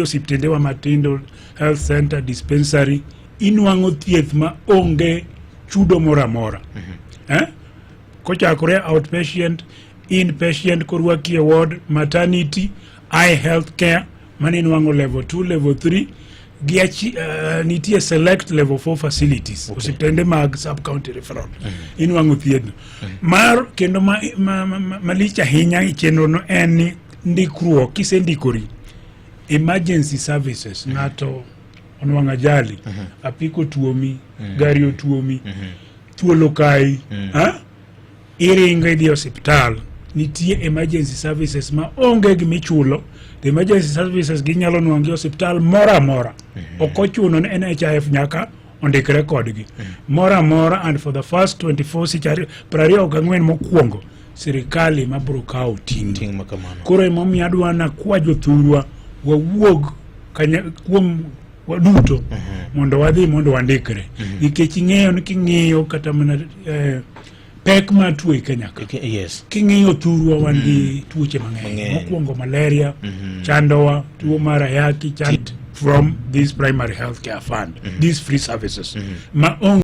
Osiptendewa matindo, health center, dispensary, inwang'o thieth ma onge chudo moro amora. Eh? Kochakore outpatient, inpatient, korwaki e ward, maternity, eye health care, mano inwang'o level 2, level 3 gi nitie select level 4 facilities. Osiptende mag sub county referral inwang'o thiethno mar kendo malich ahinya e chenro no en ni ndikruok kisendikori, emergency services, ng'ato onwang'o ajali, apiko tuomi, gari otuomi, thuolo kai, ha? Iringo idhi e osiptal, nitie emergency services ma onge gimichulo. The emergency services ginyalo nwang'o e osiptal moro amora, ok ochuno ni NHIF nyaka ondikre kodgi moro amora. And for the first 24, seche 24 mokwongo, sirikal ema biro kawo ting'. Ting' ma kamano. Koro emomiyo adwa nakwa jothurwa wawuog kuom waduto mondo wadhi mondo wandikre, nikech ing'eyo ni king'iyo kata mana pek mar tuo e Kenya ka, king'iyo thurwa wan gi tuoche mang'eny. Mang'eny. Mokwongo malaria chandowa, tuo mar ayaki chand from this primary health care fund, these free services ma onge.